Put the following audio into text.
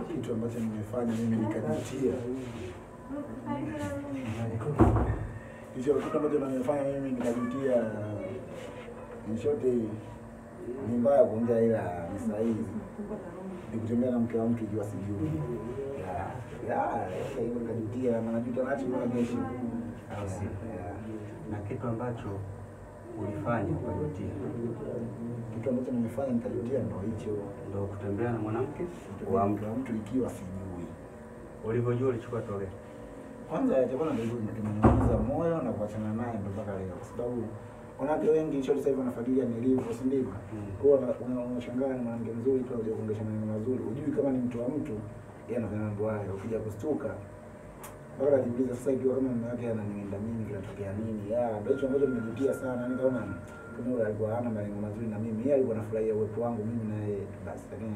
Kitu ambacho nimefanya mimi nikajutia. Hicho kitu ambacho nimefanya mimi nikajutia, in short, ni mbaya kuongea ila ni sahihi. Ni kutembea na mke wa mtu ikiwa sijui. Ya, hivyo nikajutia na najuta nacho mpaka kesho. Au sio? Na kitu ambacho ulifanya ukajutia? Kitu ambacho nimefanya nikajutia ndo hicho. Ndio kutembea na mwanamke wa mtu ikiwa sijui. Ulivyojua ulichukua hatua gani? Kwanza cha kwanza ndio kimeniumiza moyo na kuachana naye ndo mpaka leo, kwa sababu wanawake wengi short sasa hivi wanafuatilia nilivyo, si ndivyo? Kwa hiyo unashangaa ni mwanamke mzuri tu anakuja kuongesha maneno mazuri, hujui kama ni mtu wa mtu, yeye anafanya mambo hayo. Ukija kustuka mpaka najiuliza sasa, ikiwa kama mume wake ananiwinda mimi kinatokea nini? Ya, ndio hicho ambacho nimejutia sana, yani kama kama yule alikuwa hana malengo mazuri na mimi, yeye alikuwa anafurahia uwepo wangu mimi na yeye basi, lakini